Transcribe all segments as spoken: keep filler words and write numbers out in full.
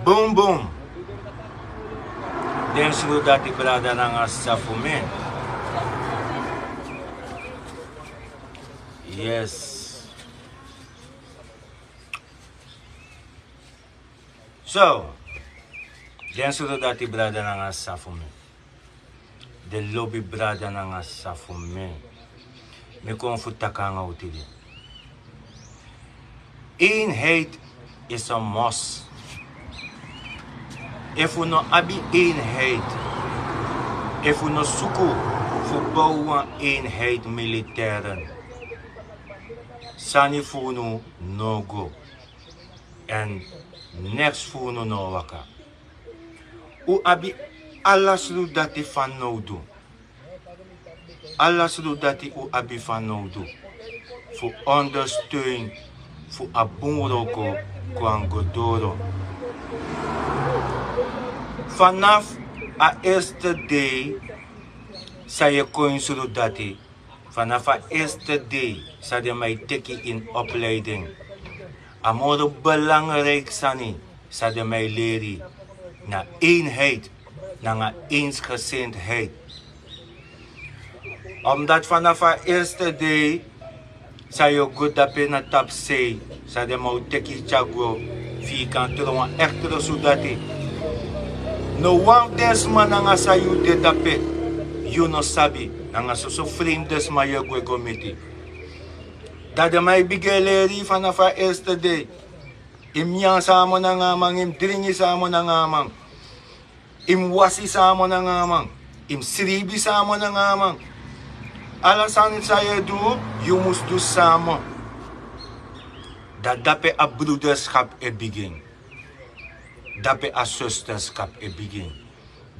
Bun bun. Den srudati brada nanga sisa fu mi. Yes. So, den srudati brada nanga sisa fu mi. Den lobi brada nanga sisa fu mi. Mi kon fu taki nanga un tide. Eenheid is een must. Efu un no abi eenheid, efu un no suku fu bow wan eenheid militairen, sani fu unu no go. En neks fu unu no waka. Un abi ala srudati fanowdu. Ala srudati un abi fanowdu fu ondersteun fu a bun wroko kon go doro. Vanaf a eerste dei san yu e kon ini srudati, vanaf a eerste dei san den man e teki ini opleiding, a moro belangrijk sani san den man e leri na eenheid nanga eensgezindheid. Omdat vanaf a eerste dei san yu o go dape na tapu sei, san den man o teki yu tyari go, fu yu kan tron wan echte srudati. No wan fu den sma nanga san yu de dape, yu no sabi, nanga soso vreemde sma yu e gwe go miti. Dan den man e bigin e leri yu vanaf a eerste dei. Yu mus nyan samen nanga a man, yu mus dringi samen nanga a man. Yu mus wasi samen nanga a man. Yu mus sribi samen nanga a man. Ala sani san yu e du, yu mus du samen. Dan dape a broederschap e bigin. Dape a zusterschap e bigin.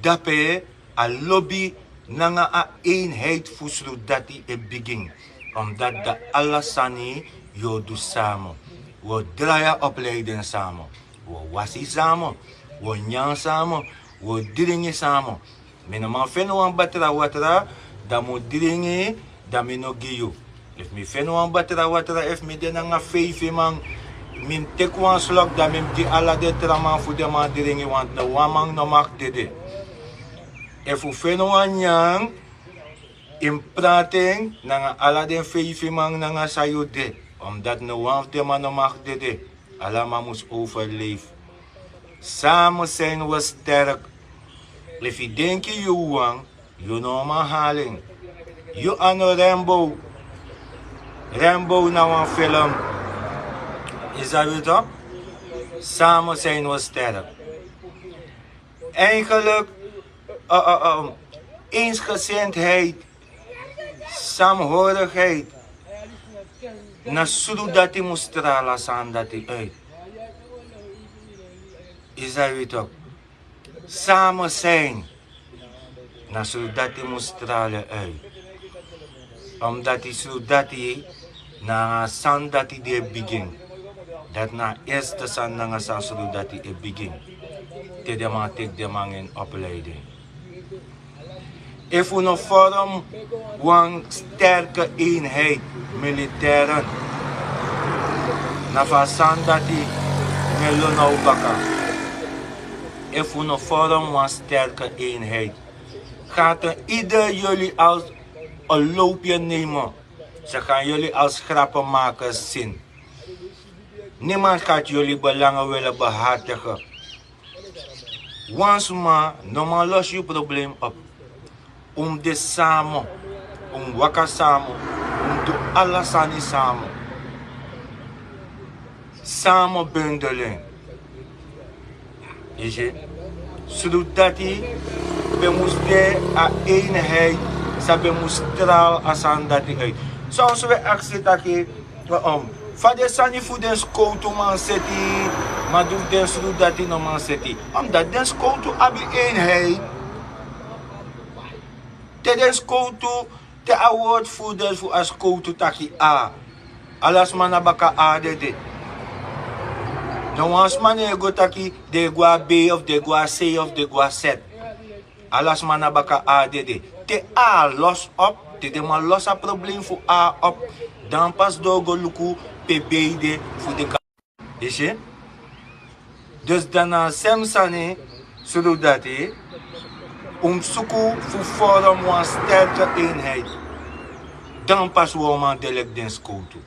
Dape a lobi nanga a eenheid fu srudati e bigin. Omdat dan ala sani yu o du samen. Wi o drai a opleiding samen. Wi o wasi samen. Wi o nyan samen. Wi o dringi samen. Mi no man feni wan batra watra, dan mi o dringi, dan mi no gi yu. Efu mi feni wan batra watra, efu mi de nanga feifi man, mi mus teki wan slok, dan mi mus gi ala den tra man fu den man dringi, want no wan man no mag dede. Efu un feni wan nyan, yu mus prati en nanga ala den feifi man nanga san yu de, omdat no wan fu den man no mag dede. Ala man mus overleef. Samen zijn we sterk. Efu yu denki yu wan, yu no man halen. Yu a no Rambo. Rambo na wan film. Yu sabi toch? Samen zijn we sterk. Eigenlijk, eh, eh, eh, eensgezindheid, saamhorigheid, na srudati mus strala sani dati uit. Yu sabi toch? Samen zijn. Na srudati mus stralen uit. Omdat die srudati na sani dati di e bigin. Dati na eerste sani nanga san srudati e bigin. Te den man teki den man in opleiding. Efu un no vorm wan sterke eenheid, militairen, na fu a sani dati mi e lon na un baka. Efu un no vorm wan sterke eenheid, gaat ieder jullie als een loopje nemen. Ze gaan jullie als grappenmakers zien. Niemand gaat jullie belangen willen behartigen. Wan sma no man los yu probleem op. Un mus de samen, un mus waka samen, un mus du ala sani samen. Samen bundelen. Yu si? Srudati ben mus de a eenheid san ben mus straal a sani dati uit. Soms wi e aksi taki, um, fa den sani fu den skowtu man seti, ma di fu den srudati no man seti. Omdat den skowtu abi eenheid. Te den skowtu, te a woordvoerder fu a skowtu taki A, ala sma na baka A dede. No wan sma no e go taki den e go a B of den e go a C of den e go a Z. Ala sma na baka A dede. Te A los op, te den man los a probleem fu A op, dan pas den o go luku pe B de fu den. Yu si? Dus dan na a sem sani, srudati, un mus suku fu forum wan sterke eenheid. Dan pas wi o man de leki den skowtu.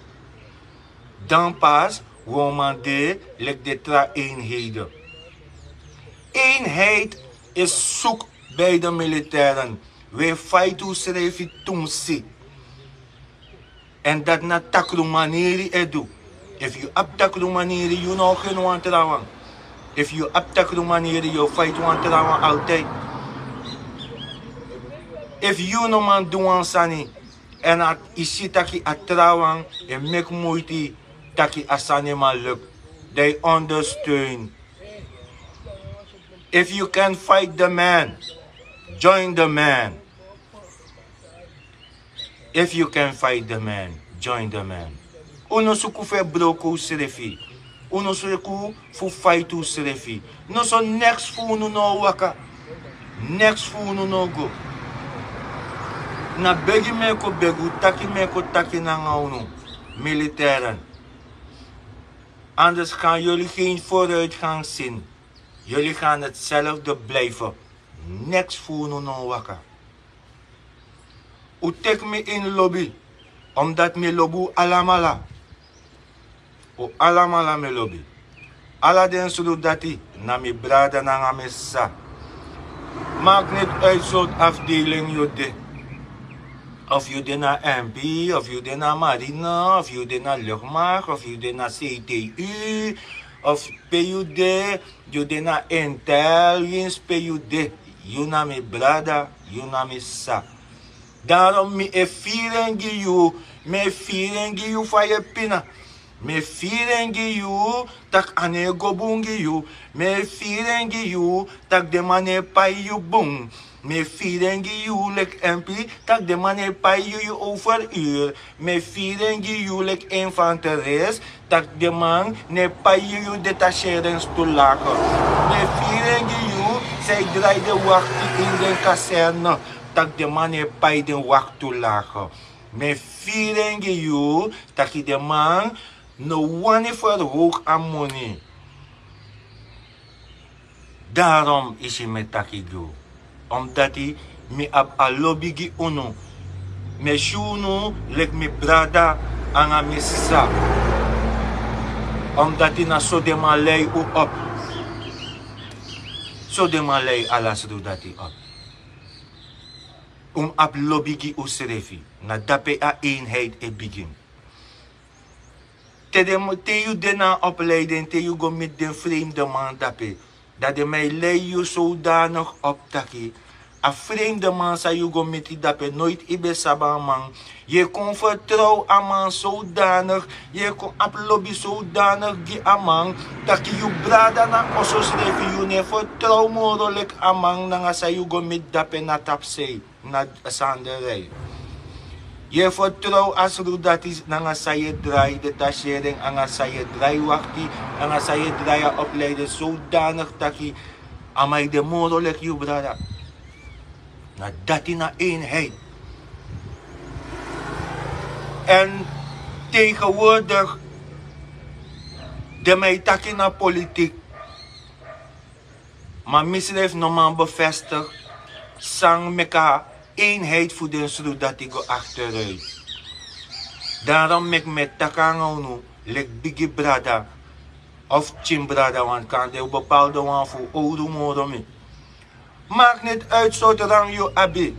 Dan pas wi o man de leki den tra eenheden. Eenheid is soek bij de militairen. Wi e faiti unsrefi tumsi. Èn dati na takru maniri e du. Efu yu abi takru maniri, yu no o geni wan trawan. Efu yu abi takru maniri, yu o faiti wan trawan altijd. Efu yu no man du wan sani, èn a, yu si taki a trawan e meki moiti taki a sani man luk, dan yu ondersteun. If you can fight the man, join the man. If you can fight the man, join the man. Un no suku fu e broko unsrefi. Un no suku fu faiti unsrefi. Noso, neks fu unu no o waka. Neks fu unu no o go. Na begi mi e kon begi unu, taki mi e kon taki nanga unu, militairen. Anders gaan jullie geen vooruitgang zien. Jullie gaan hetzelfde blijven. Neks fu unu no o waka. Un teki mi ini lobi, omdat mi lobi un alamala. Un alamala mi lobi. Ala den srudati na mi brada nanga mi sisa. Maakt niet uit sortu afdeling yu de. Of yu de na M P, of yu de na marine, of yu de na luchtmacht, of yu de na C T U, of pe yu de, yu de na Intel, winsi pe yu de, yu na mi brada, yu na mi sisa. Daarom mi e firi en gi yu, mi e firi en gi yu fa yu e pina. Mi e firi en gi yu, taki a no e go bun gi yu. Mi e firi en gi yu, taki den man no e pai yu bun. Mi e firi en gi yu leki M P, taki den man no e pai yu yu overuur. Mi e firi en gi yu leki infanteris, taki den man no e pai yu yu detacheringstoelage. Mi e firi en gi yu, san e drai den wakti ini den kaserne, taki den man no e pai den wakti toelage. Mi e firi en gi yu, taki den man no wani verhoog a moni. Daarom isi mi e taki gi unu. Omdati mi abi a lobi gi unu. Mi e si unu leki mi brada anga mi sisa. Omdati na so den man lei un op. So den man lei ala srudati op. Un mus abi lobi gi unsrefi. Na dape a eenheid e bigin. Te den, te yu de na a opleiding, te yu go miti den vreemde man dape, dan den man e lei yu zodanig op taki a vreemde man san yu go miti dape, noiti yu ben sabi a man. Yu e kon vertrow a man zodanig, yu e kon abi lobi zodanig gi a man, taki yu brada na oso srefi, yu no e vertrow moro leki a man nanga san yu go miti dape na tapusei. Na sanderij. Yu e vertrow a srudati nanga san yu e drai, detachering, nanga san yu e drai wakti, nanga san yu e drai a opleiding, zodanig taki a man e de moro leki yu brada. Na dati na eenheid. Èn tegenwoordig, den man e taki na politiek. Ma misrefi no man bevestig san meki a eenheid fu den srudati go achteruit. Daarom meki mi e taki nanga unu leki bigi brada of pikin brada, want kan de bepaalde wan fu owru moro mi. Maakt niet uit sortu rang yu abi.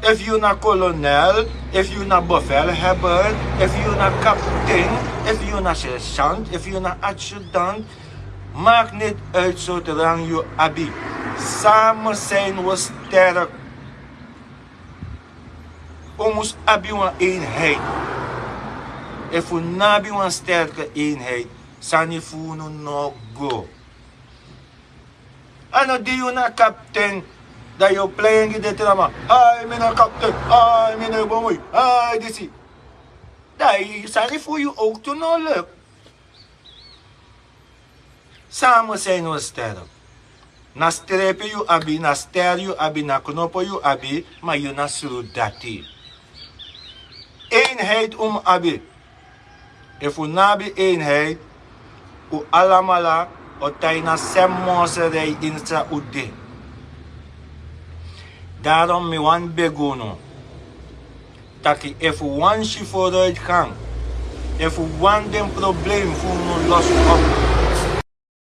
Efu yu na kolonel, efu yu na bevelhebber, efu yu na kapitein, efu yu na sergeant, efu yu na adjudant, maakt niet uit sortu rang yu abi. Samen zijn we sterk. Un mus abi wan eenheid. Efu un no abi wan sterke eenheid, sani fu unu no go. A no di yu na kapten, dan yu o plei en gi den tra man. Ai, mi na kapten. Ai, mi na bumui. Ai, disi. Dan yu sani fu yu owktu no luk. Samen zijn we sterk. Na strepi yu abi, na ster yu abi, na knopo yu abi, ma yu na srudati. Eenheid un mus abi. Efu un no abi eenheid, un alamala O taina sen monserei insa ude. Darom mi wan begunu taki efu wan si foruit gang, efu wan den problem fu unu los op,